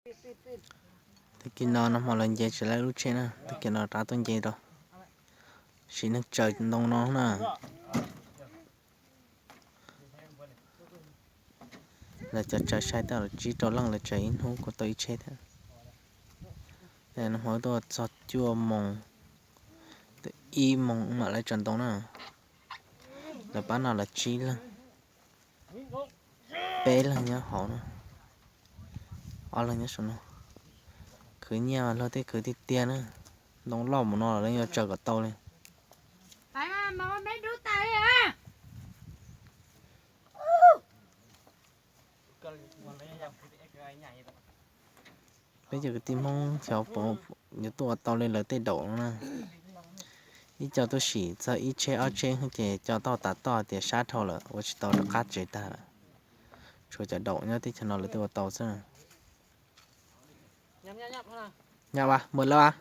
Tag kis no nag hmo lawv nce tsis tau lub tsheb na, tag kis no rov qab tuaj nce rau, sim neej tsaws ntoo no na. Lawv cov tsaws sai tau tsib rau leej, lawv tsaws ib hnub kuj tau ib tsheb thiab. Nag hmo tuaj txog cuaj moos, ib moos mam li tsaws ntoo na. Lawv pab no lawv tsib leeg, peb leeg nyob hauv na, ob leeg nyob saum no. Khwv nyiaj luag tej khwv tiag tiag na, ntoo loj mus no los yeej yuav tsaws kom tau li. Peb cov kwv tij Hmoob xyov puas yuav tuaj ua tau li lawv tej daum no na. Ib co tuaj sim txog ib tsheb ob tsheb ces co tau tas toj tias sab dhau lawm ua tsis tau rov qab tsev tag lawm. Tshuav cov daum nyob teb chaws no lawv tuaj ua tau xwb. Nyab as, mus lawm as.